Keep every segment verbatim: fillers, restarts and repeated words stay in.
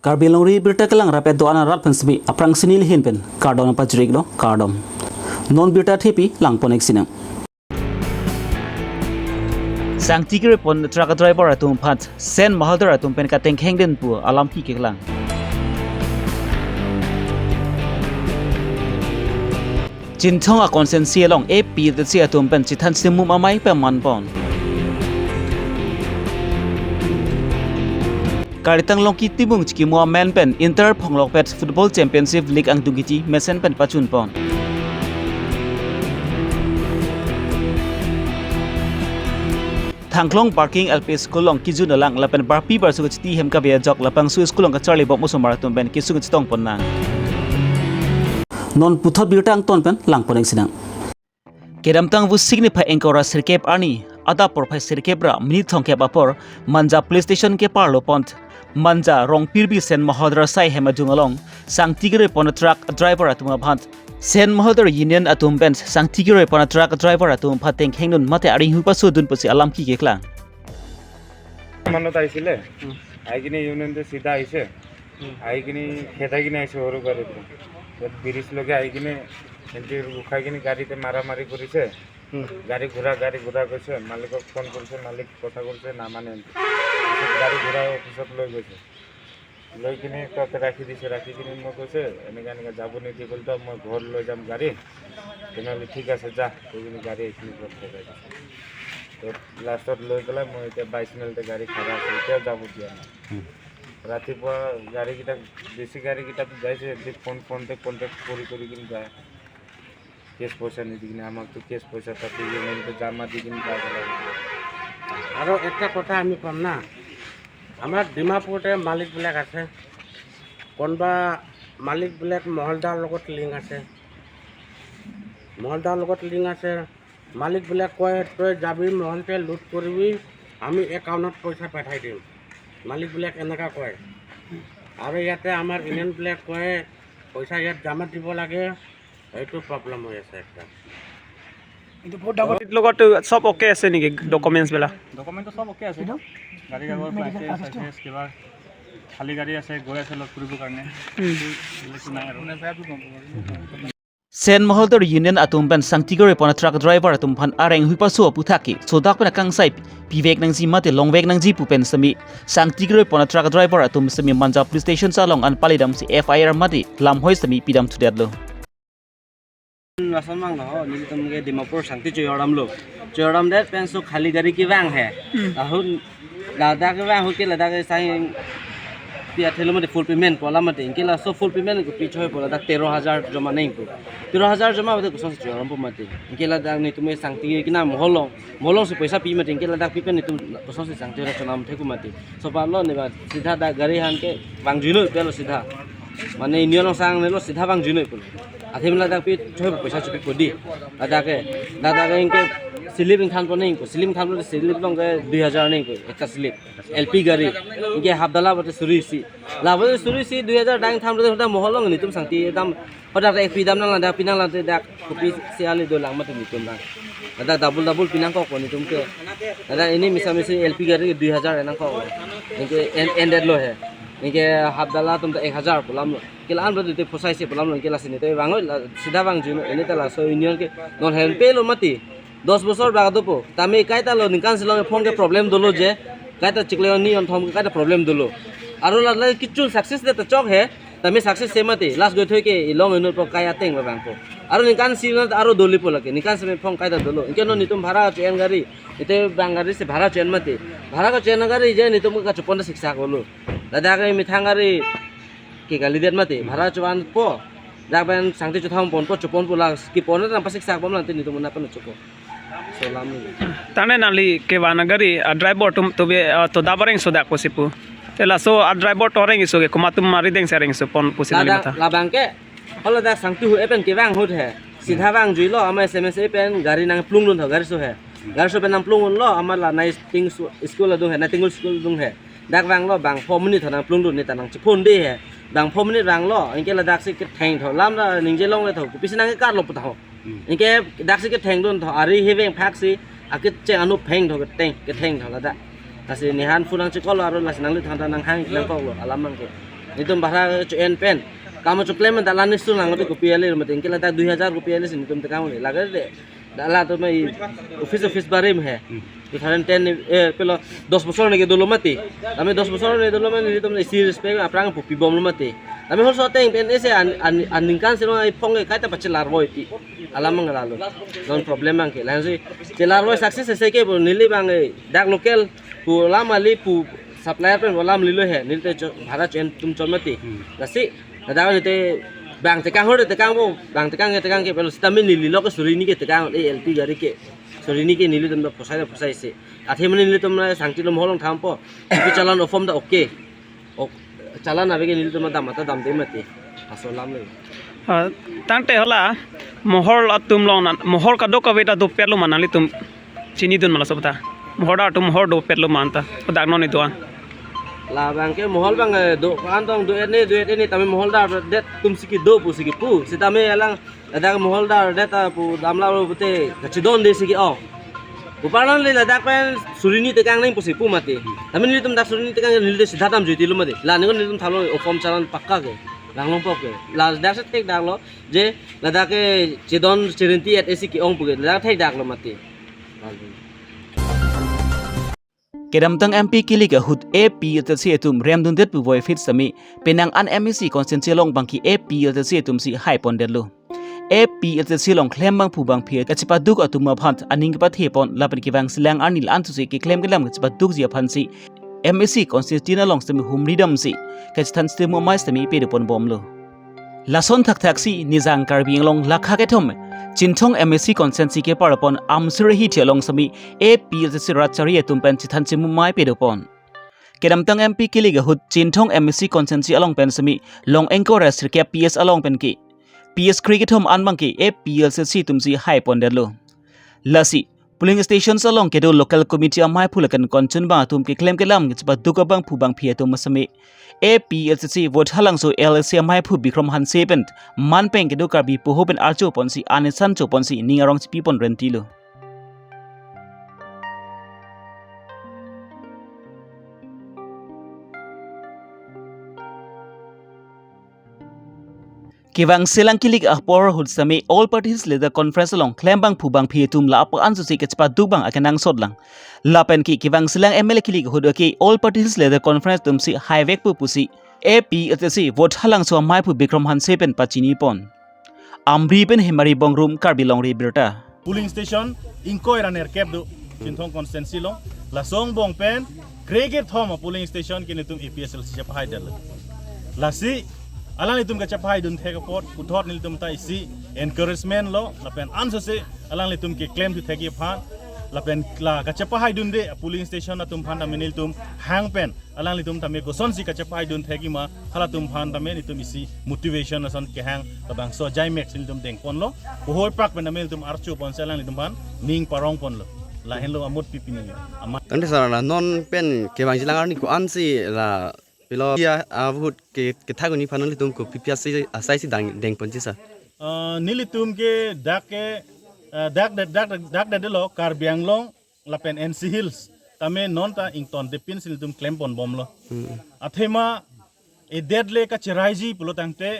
Karbi Longri birta kelang rapet do-an arat pen semi aphrangsi neli ahin pen kardom pajirlo, kardom. Non birta thepi langpon-ik sinang. Sangti kerepon truck driver atum aphan Sen Mahader atum pen katengkheng den pu alam kikeklang. Chinthong a constituency along A P H L C atum pen chithan chimum amei pamanpon. Karitang Longki Timung chikimo amen pen Inter Phonglokpet Football Championship League angdung kiti mesen pen pachunpon. Thanglong Parking L P School along kejun alang lapen barpi barsu kachiti hem kave ajok labangso school along kacharli bom osomar atum pen kesung chetongpon nang. Non puthot birta angton pen langpon-ik sinang. Kedamtang Vosik niphai ingkoi ra sirkep arni, adap porphai sirkep ra minit thomkep apor, Manja Police Station keparlo pon, Manja Rongpirbi Sen Mahader asai hem ajung along, sangti kerepon truck driver atum aphan Sen Mahader Union atum pen sangti kerepon truck driver atum aphan tengkheng dun mate aring hui paso dun pusi alam kikeklang. মানত আহিছিলে। হুম। আহি কিনে ইউনিয়নতে চিধা আহিছে। হুম। আহি কিনে খেদাই কিনে আহিছে সৰু গাড়ীটো। তাত ব্ৰিজ লগে আহি কিনে এনকে উঠাই কিনে গাড়ীতে মাৰা মাৰি কৰিছে। হুম। গাড়ী ঘূৰা, গাড়ী ঘূৰা কৈছে, মালিকক ফোন কৰিছে, মালিক কথা কৰিছে, নামানে। পিছত গাড়ী ঘূৰাই অফিচত লৈ গৈছে। লৈ কিনে তাতে ৰাখি দিছে, ৰাখি কিনে মই কৈছে, "এনেকা এনেকা যাব নিদিয়ে বুলি তো মই ঘৰ লৈ যাম গাড়ী।" তেনেহ'লে, "ঠিক আছে, যা।" কৈ কিনে গাড়ী এইখিনি ঘৰত থৈ দিছে। তো লাষ্টত লৈ পেলাই মই এতিয়া বাইছ মাইলতে গাড়ী খাৰা আছে, এতিয়াও যাব দিয়া নাই। হুম। ৰাতিপুৱা গাড়ীকেইটা, বেছি গাড়ীকেইটাতো যাইছে, সিহঁতি ফোন, ফোনতে কণ্টেক্ট কৰি কৰি কিনে যায়। কেছ পইচা নিদি কিনে আমাকতো কেছ পইচা তাতে ইউনিয়নতে জমা দি কিনে যাব লাগে। আৰু এটা কথা আমি ক'ম না, আমাৰ ডিমাপুৰতে মালিকবিলাক আছে, কোনোবা মালিকবিলাক মহলদাৰ লগত লিংক আছে, মহলদাৰ লগত লিংক আছে। মালিকবিলাক কয়, "তই যাবি মহলতে লুট কৰিবি, আমি একাউণ্টত পইচা পঠাই দিম।" মালিকবিলাক এনেকা কয়। আৰু ইয়াতে আমাৰ ইউনিয়নবিলাক কয়, "পইচা ইয়াত জমা দিব লাগে।" এইটো প্ৰব্লেম হৈ আছে একদম। কিন্তু বহুত ডাঙৰ। লগত সব অ'কে আছে নেকি ডকুমেণ্টছ বিলাক? ডকুমেণ্টটো সব অ'কে আছে। কিন্তু গাড়ী কাগজ, মেডিকেল লাইচেন্স, আছে। লাইচেন্স, কিবা খালী গাড়ী আছে, গৈ আছে লগ কৰিবৰ কাৰণে। উম। বেলেগটো নাই আৰু। Sen Mahader Union atum pen sangti kerepon truck driver atum aphan areng hui paso aputhak ke sodak pen akangsai pivek nangji mate longvek nangji pu pen semi sangti kerepon truck driver atum semi Manja Police Station along an palidamsi F I R mate lamhoi semi pidam thudetlo. Lason mang lo, nelitum ke Dimapur sangti choyordamlo. Choyordamdet penso khali gari kevang he. Hmm. Ahun ladak kevang ahut ke ladak ke sai pi athelo mate full payment pu alam mate. Anke laso full payment ke pi choi pu ladak tero hajar joma nangpo. Tero hajar joma mate kosonsi choyordampo mate. Anke ladak nelitum ke sangti ke na mohol along. Mohol alongsi poisa pi mate. Anke ladak pi pen nelitum kosonsi sangti ra chonam theku mate. Sopa lo ne ba sidha dak gari aphan ke vangjuinoi pulo sidha. Mane union along sang nelo sidha vangjuinoi pulo. Athema ladak pi choi poisa chopipo dei. Ladak ke, ladak ke anke slip ingthanpo nangpo. Slip ingthanpo, slip along ke dui hajar nangpo, ekta slip. L P gari. Anke hapdala bote suri isi. Labote suri isi dui hajar dang thanpo, hoda mohol along nelitum sangti dam. Hoda ek pi dam nang ladak, pi nang ladak, kopisi ale dolang mate nelitum dang. Ladak double double pi nangkokpo nelitum ke. Ladak ini misa misi L P gari dui hajar nangkok. Anke en, endetlo he. Anke hapdala atum ta ek hajar pu alamlo. Ke la-an berarti te posaisi pu alamlo, ke lasi nelitum vangoi, la, sidha vangjuinoi, nelitum ta laso union ke non henpelo mati. Dos bosor bak dopo. Tame kaita lo ningkan si along phone ke problem dolo je. Kaita chiklo ni on thom kaita problem dolo. Aro la, la kichun success de ta chok he. Tame success se mati. Last goi thoi ke ilong inut po kai ateng ba bangpo. Aro ningkan si along aro dolipo lake. Ningkan si phone kaita dolo. Anke non nelitum bhara cho-en gari. Ite bang gari si bhara cho-en mati. Bhara ko cho-en gari je nelitum kachopon ta siksak dolo. Ladak ke methang gari ke kalidet mate, bhara cho-anpo. Dak pen sangti chothang ponpo, choponpo la, kepon ta nang pasiksak bom la te nelitum na pen chopo. So lam ni. Tane nangli kevang gari, ah, driver atum to be, ah, to dabareng so dak pusi pu. Te laso, ah, driver to arengso ke, komat atum arideng si arengso pon pusi nangli Ladak matha. Labang ke, hola dak sangti hu e pen kevang ahut he. Sidha vangjuilo, ama S M S e pen gari nangplung dun tho, gari so he. Gari so pen nangplung dunlo, ama la nai ting su-, school adung he, nai tingul school adung he. Dak vanglo bang four minute tho nangplung dun ne ta nangchephon dei he. Bang four minute vanglo, anke ladak si ketheng tho. Lam la ningje longle tho. Kopisi nang karlo pu tho. Hmm. Anke dak si ketheng dun tho. Ari heveng phak si akecheng anu pheng tho ketheng, ketheng tho ladak. Lasi ne han fu nangchekol lo aro lasi nangli thangta nanghang nangkoklo alam nangke. Nelitum bhara cho-en pen, kam choklem pen dalan ni sung lang mati kopi ale mati, ingke ladak dui hajar kopi ale si nelitum tekang le. Lake de, dalan atum mai office office barim he. Hmm. Two thousand ten ni, eh, pilo dos bosor ni kedolo mati. Tame dos bosor ni dolo mati, nelitum isi respect aphrang pu pibomlo mati. Tame holso ateng pen ese an, an, aningkan si rong ai phong ke kaita pachelar voi ti. Alam mang lalo. Non problem mang ke. Lahan si chelar voi success ese ke bo neli bang, eh, dak local pu alam ali pu supplier pen alam lilo he. Neli te cho-, bhara cho-en atum chon mati. Hmm. Lasi, ladak neli te bang tekang hor tekang bo, bang tekang ke tekang ke pelo sitame neli lo ke suri ni ke tekang, eh, L P gari ke. Suri ni ke nelitum do posai do posai se. Athe mane nelitum na sangti lo mohol along thampo. Ipi challan ofom ta okay. Ok, challan ave ke nelitum dam ata damde mati. Aso alam le. Ah, tangte hala mohol atum along nan, mohol kadokave ta dopetlo ma nanglitum chinidun ma laso aphuthak. Mohol dar atum mohol dopetlo ma anta. Dak non iduan. Labang ke mohol bang, eh, do kantong do-et ne, do-et ne, tame mohol dardet atum si kedo pu si kepu. Sitame alang ladak mohol dardet apu damlo pute kachidonde si ke-ong. Pu parlon le ladak pen suri ni tekang nang pu si pu mati. Tame nelitum dak suri ni tekang neli de sida damjui tilo mati. La ni ko nelitum thalo ofom challan pakka ke. Lang longpo ke. Ladak si thekdaklo je ladak ke chidon chirinti-et esi ke-ong pu ke. Ladak thekdaklo mati. Kedamtang M P kilik ahut A P H L C atum remdundet pu voiphit sitame penang an M A C constituency along bangke A P H L C atum si haipondetlo. A P H L C along klem bangphu bangphi kachepaduk atum aphan aning kepathepon lapen kevangselang arni la-anso si keklem kelam kachepadukji aphan si M A C constituency along sitame humri damsi kachethan sitame amai sitame pedoponbomlo. Lason thakthak si Nijang Karbi Anglong lakha kethom Chinthong M A C constituency keparpon Amsur hithi along sitame A P H L C rat chari atum pen chethan chimumai pedopon. Kedamtang M P kilik ahut Chinthong M A C constituency along pen sitame long ingkoi ra sirkep P S along pen ke P S krekethom an bangke A P H L C atum si haipondetlo. Lasi polling stations along kedo local committee amei aphu lakan konchun bang atum keklem kelam kachepaduk abangphu bangphi atum sitame A P H L C Voithalangso L A C amei aphu Bikram Hanse pen manpeng kedo Karbi poho pen archoponsi anesan choponsi ning arong chipipon rentilo. Kevangselang kilik apor ahut sitame All Parties Leader Conference along klem bangphu bangphi atum la apa anso si kachepaduk bang akenangsot lang. Lapen ke kevangselang M L A kilik ahut ke All Parties Leader Conference atum si haivekpo pusi A P H L C Voithalangso amei aphu Bikram Hanse pen pachinipon. Amri pen Hemari Bongrung, Karbi Longri Abirta. Polling station ingkoi ra nerkep do Chinthong constituency along. Laso angbong pen krekethom a polling station ke nelitum A P H L C chepahaidetlo. Lasi alanglitum kachepahaidun thek apot puthot nelitum ta isi encouragement lo lapen anso si alanglitum keklem thu thek aphan lapen la kachepahaidunde a polling station atum aphan tame nelitum hang pen alanglitum tame kosonsi kachepahaidun thekji ma halatum aphan tame nelitum isi motivation ason kehang labangso ajaimek si nelitum dengponlo. Puhoi pak pen tame nelitum archoponsi alanglitum aphan ning parongponlo. Lahenlo amut pipini. Ama. Tangte sir, la non pen kevangselang arni ko-ansi la pilo ya ahut ke kethak un-e aphan nelitum kopi pi asai, asai si dang dengponji sir? Ah, nelitum ke dak ke, ah, dak dak dak dak dak delo Karbi Anglong lapen N C Hills tame non ta ingtontepin si nelitum klemponbomlo. Hmm. Athema edet le kacheraiji pulo tangte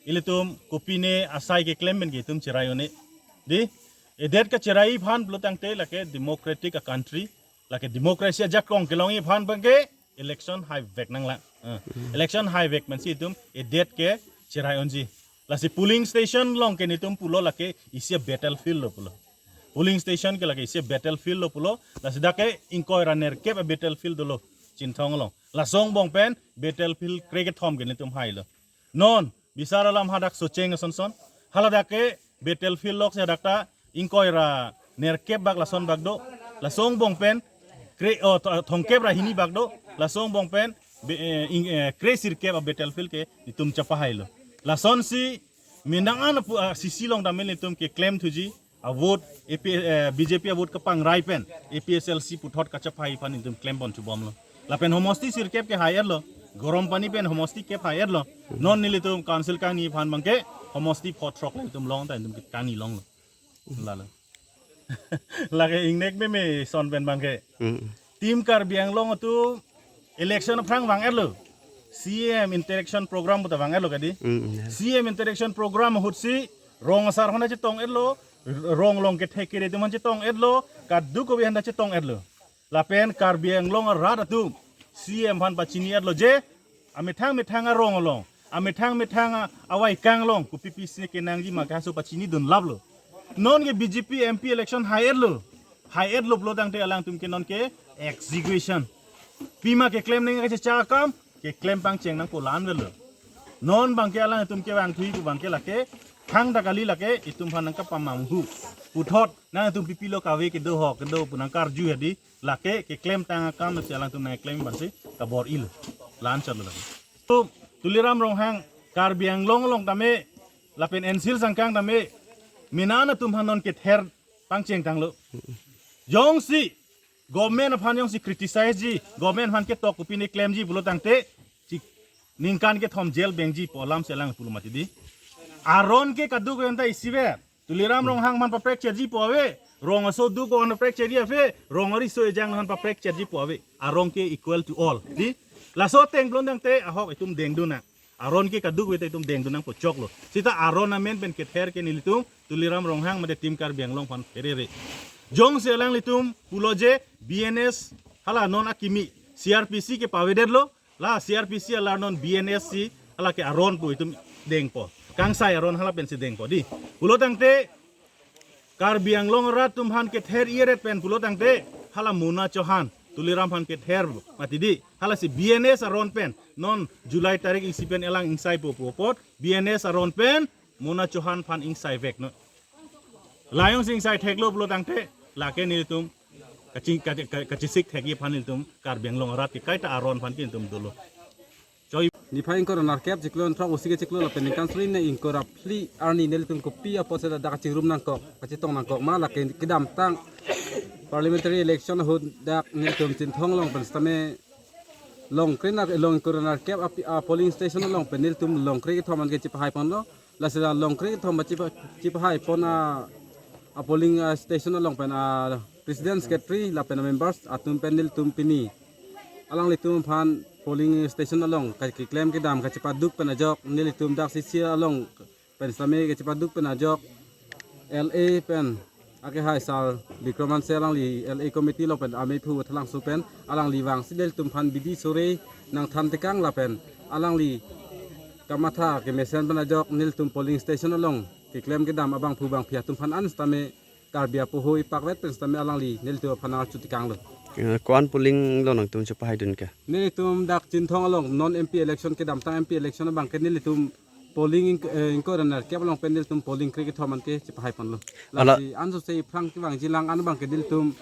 ilitum kopine asai keklem pen ke itum cherai un-e. Di, edet kacherai aphan pulo tangte lake democratic a country, lake democracy ajakong kelongji aphan bangke election haivek nanglang. Eh, election haivek pensi itum edet ke cherai unji. Lasi polling station along ke nelitum pulo lake isi a battlefield lo pulo. Polling station ke lake isi a battlefield lo pulo. Lasi dak ke ingkoi ra nerkep a battlefield dolo Chinthong along. Laso angbong pen battlefield krekethom ke nelitum hailo. Non bisar alam hadak Socheng ason son. Haladak ke battlefield lok si hadak ta ingkoi ra nerkep bak lason bak do. Laso angbong pen kre, oh, tho-, thomkep ra hini bak do. Laso angbong pen be, eh, ing, eh, kresirkep a battlefield ke itum chepahailo. Lasonsi menang an apu, ah, C C along tame nelitum keklem thuji a vote A P, eh, B J P a vote kapangrai pen A P H L C puthot kachepahai aphan itum klempon thubomlo. Lapen homosti sirkep ke hai-etlo. Garampani pen homosti kep hai-etlo. Non nelitum council kangni aphan bangke homosti photrok le itum long ta itum kangni longlo. Lalo. Lake ingnek meme son pen bangke. Hmm. Team Karbi Anglong atum election aphrang vang-etlo. C M interaction program puta vang-etlo kadi. Mm, ya. C M interaction program ahutsi rong asar aphan chetong-etlo, rong along kethek kere atum aphan chetong-etlo, kadokave aphan ta chetong-etlo. Lapen Karbi Anglong arat atum C M aphan pachini-etlo je, amethang methang arong along, amethang methang a-, avaikang along, kopi pisi kenangji ma kaso pachinidun laplo. Non ke B J P M P election hai-etlo. Hai-etlo pulo tangte alangtum ke non ke execution. Pima keklem nangji kachechak akam, keklem pangcheng nangpo la-an avelo. Non abangke alangtum kevangthui pu abangke lake, thangta kali lake, itum aphan nangkapamanghu. Puthot, nangtum pipilo kave kedo ho, kedo pu nangkarju hadi, lake, keklem tang akam si alangtum nangklem abangsi, kabor-ilo. La-an chalo lake. Tu, Tuliram Ronghang, Karbi Anglong along tame, lapen N C Hills angkang tame, mena atum aphan non kether pangcheng tanglo. Jongsi, government aphan jongsi criticize ji, government aphan ketok kopine klemji pulo tangte, chik, ningkan kethom jail bengji pu alam si alang pulo mati di. Aron ke kadokave anta isivet. Tuliram Ronghang aphan paprek cherji pu ave, rong aso duk aphan paprek cherji ave, rong ariso ejang aphan paprek cherji pu ave. Arong ke equal to all. Di, laso ateng pulo tangte ahok itum dengdun nang. Aron ke kadokave ta itum dengdun nangpo choklo. Seta aron amen pen kether ke nelitum, Tuliram Ronghang mate Team Karbi Anglong aphan pherere. Jongsi alanglitum pulo je B N S hala non akimi C R P C ke pavedetlo, la C R P C alar non B N S si hala ke aron pu itum dengpo. Kangsai aron hala pensi dengpo di. Pulo tangte Karbi Anglong arat atum aphan kether-et pen pulo tangte hala Mona Chauhan, Tuliram aphan kether mati di. Halasi B N S aron pen non July tarik isi pen elang ingsaipo pu apot B N S aron pen Mona Chauhan aphan ingsaivek non. La jongsi ingsai theklo pulo tangte lake nelitum kaching-, kachi-, ka-, kachisik thekji aphan nelitum Karbi Anglong arat ke kaita aron aphan ke nelitum dolo. Choi. Niphai ingkoi ra nerkep chiklo throk pusi kechiklo lapen ningkan suri hini ingkoi ra phli arni nelitum kopi apotsi ladak kachingrum nangkok, kachetong nangkok ma lake kedamtang parliamentary election ahut dak nelitum Chinthong along pen sitame Longkre na, Longkre nerkep api-, a polling station along pen nelitum Longkre kethom an ke chepahai ponlo. Lasi la Longkre kethom ba chepa-, chepahai pon a, a polling, a, station along pen a president, secretary lapen a members atum pen nelitum pini alanglitum aphan polling station along ka-, keklem kedam kachepaduk pen ajok nelitum dak C C along pen sitame kachepaduk pen ajok L A pen akehai sir Bikram Hanse alangli L A committee along pen amei phu thalangso pen alangli vangsi nelitum aphan bidi sore nangthan tekang lapen alangli kamatha kemesen pen ajok nelitum polling station along keklem kedam abangphu bangphi atum aphan an sitame Karbi apoho ipakvet pen sitame alangli nelitum aphan archu tekanglo. Eh, ko-an polling lo nangtum chepahaidun ke? Nelitum dak Chinthong along non M P election kedamtang M P election abang ke nelitum polling ing-, eh, ingkoi ra nerkep along pen nelitum polling krekethom an ke chepahai ponlo. Ala- Lasi ansose aphrang kevangji lang an abang ke nelitum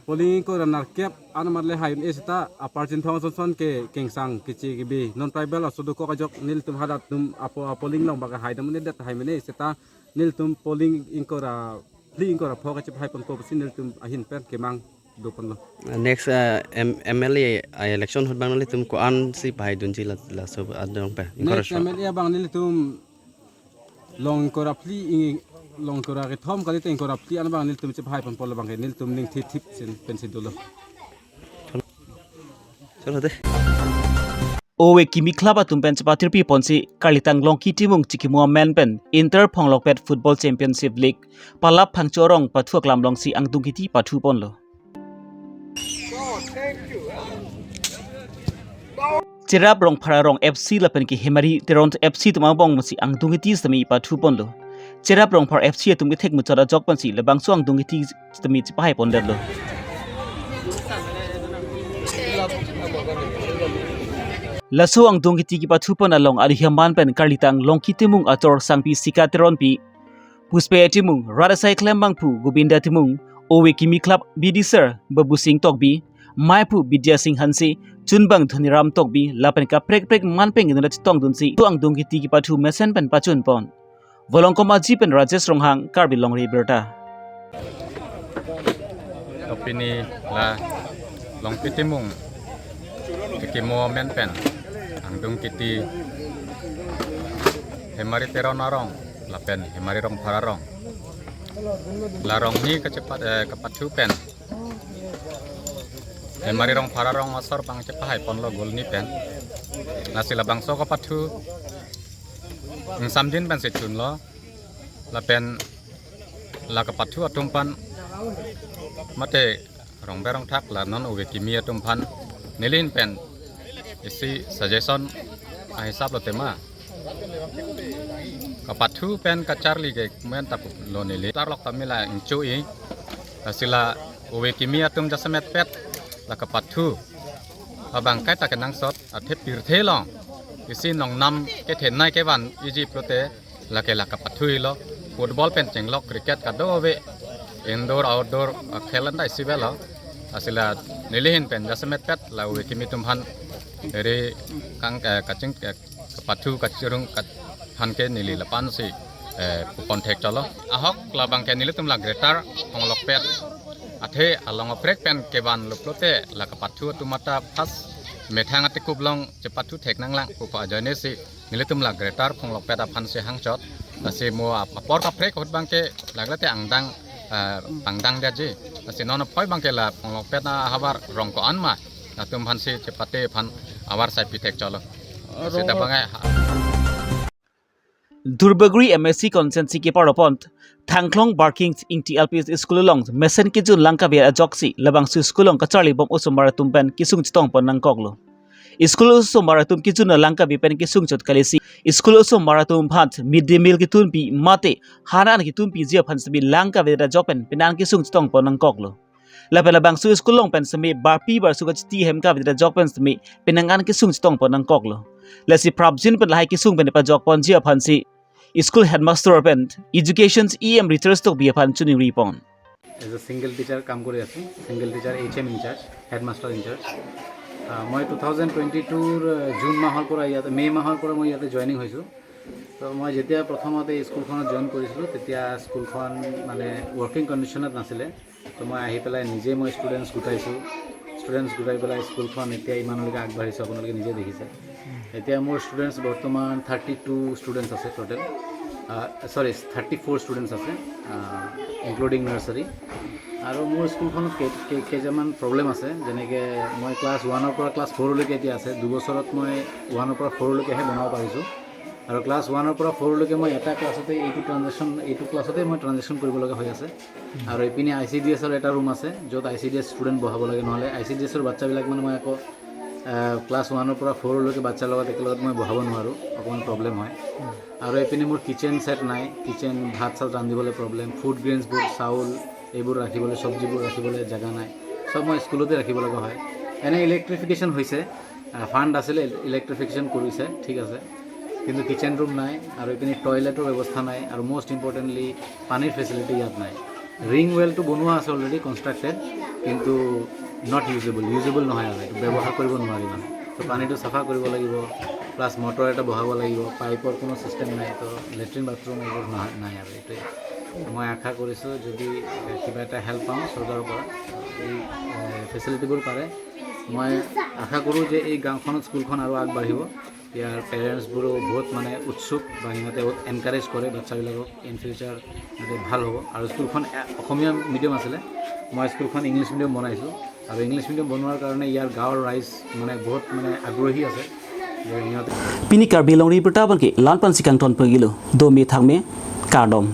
polling ingkoi ra nerkep an amat le hai un-e seta apar Chinthong asonson ke kengsang keche kebe non tribal aso dokok ajok nelitum hadak atum apo a polling along abang ke haidam un-edet hai mene seta nelitum polling ingkoi ra phli ingkoi ra pho kachepahai ponpo pusi nelitum ahin pen kemang do ponlo. Next, uh, M-, M L A, uh, election ahut abang nelitum ko-ansi pahaidunji la, laso adong pe? Ingkoi ra Next sho. M L A abang nelitum Longkre phli ing-, Longkre kethom kali te Longkre phli an abang nelitum chepahai ponpo labang ke nelitum ning thithip sen pensi dolo. Chalo de. Ove kimi club atum pen chepathirpi ponsi karlitang Longki Timung chikimo amen pen Inter Phonglokpet Football Championship League palap Phangcho arong pathu aklam alongsi angdung kiti pathu ponlo. Cherap Rongphar arong F C lapen ke Hemari Teron F C atum angbong si angdung kiti sitame pathu ponlo. Cherap Rongphar F C atum kethek muchot ajok pensi labangso angdung kiti sitame chepahai pondetlo. Laso angdung kiti kepathu pon along aduhiaman pen karlitang Longki Timung ator Sangpi Sika Teronpi, Puspe Timung, rat asai klembangphu Gobinda Timung, Ove kimi club bidi sir Babusing Tokbi, maiphu Bidya Sing Hanse, chunbang Dhoniram Tokbi lapen kaprek prek man pen inut chetongdunsi laso angdung kiti kepathu mesen pen pachun pon. Volongkom Aji pen Rajesh Ronghang, Karbi Longri Abirta. To pini la Longki Timung chikimo amen pen angdung kiti Hemari Teron arong lapen Hemari Rongphar arong. La rong ni kachepat, eh, kepathu pen Hemari Rongphar arong asor abang chepahai ponlo goal ni pen. Lasi labangso kapathu ingsamjin pensi chunlo. Lapen la kapathu atum aphan mate rongber rongthak la non ove kimi atum aphan neli ahin pen isi suggestion ahisap lo tema. Kapathu pen kacharli ke men ta pulo neli. Tarlok tame la ingcho-i. Lasi la ove kimi atum jasemet pet la kapathu abang kaita kenangsot athe pirthe along isi nongnam kethenei kevan iji pulote lake la kapathu helo. Football pen chenglok, cricket kadokave indoor outdoor akhel anta isi avelo. Lasi la neli ahin pen jasemet pet la ove kimi atum aphan ri kang, eh, kaching, eh, kapathu kachirung kat aphan ke neli lapu-ansi, eh, pupon thekchotlo. Ahok labang ke nelitum la Greater Phonglokpet athe along aprek pen kevanlo pulote la kapathu atum anta first methang atikup along chepathu thek nanglang pu ajoine si nelitum la Greater Phonglokpet aphansi hangchot. Lasi mo ap-, apor kaprek ahut abang ke lagle te angdeng, eh, pangdeng detji. Lasi non apoi abang ke la Phonglokpet ahavar rong ko-an ma latum aphansi chepate aphan avarsai pi thekchotlo. Lasi dak abang ke ha- Duarbagori M A C constituency kepar apot Thangklong Barking Ingti L P School along mesen kejun lang kave ajoksi labangso school along kacharlibom osomar atum pen kesung chetongpon nangkoklo. School osomar atum kejun lang kave pen kesung chot kali si school osomar atum aphan mid day meal ketunpi mate hanan ketunpiji aphan sitame lang kave ajok pen penang kesung chetongpon nangkoklo. Lapen labangso school along pen sitame barpi barsu kachiti hem kave ajok pen sitame penang an kesung chetongpon nangkoklo. Lasi prapjin pen lahai kesung pen pajokponji aphansi school headmaster pen education E M Richard Tokbi aphan choningripon. As a single teacher কাম কৰি আছোঁ, single teacher H M in charge, headmaster in charge। আহ, মই two thousand twenty টুৰ জুন মাহৰ পৰা ইয়াতে, মে' মাহৰ পৰা মই ইয়াতে জইনিং হৈছোঁ। তো মই যেতিয়া প্ৰথমতে স্কুলখনত জইন কৰিছিলোঁ, তেতিয়া স্কুলখন মানে ৱৰ্কিং কণ্ডিশ্যনত নাছিলে। তো মই আহি পেলাই নিজে মই ষ্টুডেণ্টছ গোটাইছোঁ। ষ্টুডেণ্টছ গোটাই পেলাই স্কুলখন এতিয়া ইমানলৈকে আগবাঢ়িছোঁ, আপোনালোকে নিজে দেখিছে। এতিয়া মোৰ ষ্টুডেণ্টছ বৰ্তমান থাৰ্টি টু ষ্টুডেণ্টছ আছে টোটেল। চৰি, থাৰ্টি ফ'ৰ ষ্টুডেণ্টছ আছে, ইনক্লুডিং নাৰ্চাৰী। আৰু মোৰ স্কুলখনত কেই-, কেই-, কেইটামান প্ৰব্লেম আছে। যেনেকে মই ক্লাছ ওৱানৰ পৰা ক্লাছ ফ'ৰলৈকে এতিয়া আছে। দুবছৰত মই ওৱানৰ পৰা ফ'ৰলৈকেহে বনাব পাৰিছোঁ। আৰু ক্লাছ ওৱানৰ পৰা ফ'ৰলৈকে মই এটা ক্লাছতে, এইটো ট্ৰানজেকশ্যন, এইটো ক্লাছতে মই ট্ৰানজেকশ্যন কৰিব লগা হৈ আছে। আৰু এইপিনে আই চি ডি এছৰ এটা ৰুম আছে, য'ত I C D S student বহাব লাগে, নহ'লে আই চি ডি এছৰ বাচ্চাবিলাক মানে মই আকৌ, আহ, ক্লাছ ওৱানৰ পৰা ফ'ৰলৈকে বাচ্চাৰ লগত একেলগত মই বহাব নোৱাৰোঁ, অকণমান প্ৰব্লেম হয়। আৰু এইপিনে মোৰ কিটচেন ছেট নাই, কিটচেন, ভাত চাত ৰান্ধিবলৈ প্ৰব্লেম, ফুড গ্ৰেইনছবোৰ, চাউল এইবোৰ ৰাখিবলৈ, চব্জিবোৰ ৰাখিবলৈ জেগা নাই, চব মই স্কুলতে ৰাখিব লগা হয়। এনে ইলেক্ট্ৰিফিকেশ্যন হৈছে, আহ, ফাণ্ড আছিলে ইলেক্ট্ৰিফিকেশ্যন কৰিছে, ঠিক আছে, কিন্তু কিটচেন ৰুম নাই আৰু এইপিনে টয়লেটৰ ব্যৱস্থা নাই আৰু মষ্ট ইম্পৰ্টেণ্টলি পানীৰ ফেচিলিটি ইয়াত নাই। ৰিং ৱেলটো বনোৱা আছে অলৰেডি কনষ্ট্ৰাক্টেড, কিন্তু নট ইউজেবল, ইউজেবল নহয় আৰু এইটো ব্যৱহাৰ কৰিব নোৱাৰি মানে। তো পানীটো চাফা কৰিব লাগিব, প্লাছ মটৰ এটা বহাব লাগিব, পাইপৰ কোনো ছিষ্টেম নাই, তো লেট্ৰিন বাথৰুম এইবোৰ নাই, নাই আৰু এইটোৱে। মই আশা কৰিছোঁ যদি, এ, কিবা এটা হেল্প পাওঁ চৰকাৰৰ পৰা, এই, এ, ফেচিলিটিবোৰ পাৰে, মই আশা কৰোঁ যে এই গাঁওখনত স্কুলখন আৰু আগবাঢ়িব। ইয়াৰ পেৰেণ্টছবোৰো বহুত মানে উৎসুক বা সিহঁতে বহুত এনকাৰেজ কৰে বাচ্চাবিলাকক, ইন ফিউচাৰ সিহঁতে ভাল হ'ব। আৰু স্কুলখন এ-, অসমীয়া মিডিয়াম আছিলে, মই স্কুলখন ইংলিছ মিডিয়াম বনাইছোঁ। আৰু ইংলিছ মিডিয়াম বনোৱাৰ কাৰণে ইয়াৰ গাঁৱৰ ৰাইজ মানে বহুত মানে আগ্ৰহী আছে যে সিহঁতে Pini Karbi Longri Abirta abang ke la-an pensi kangton pagilo, dome thangme, kardom.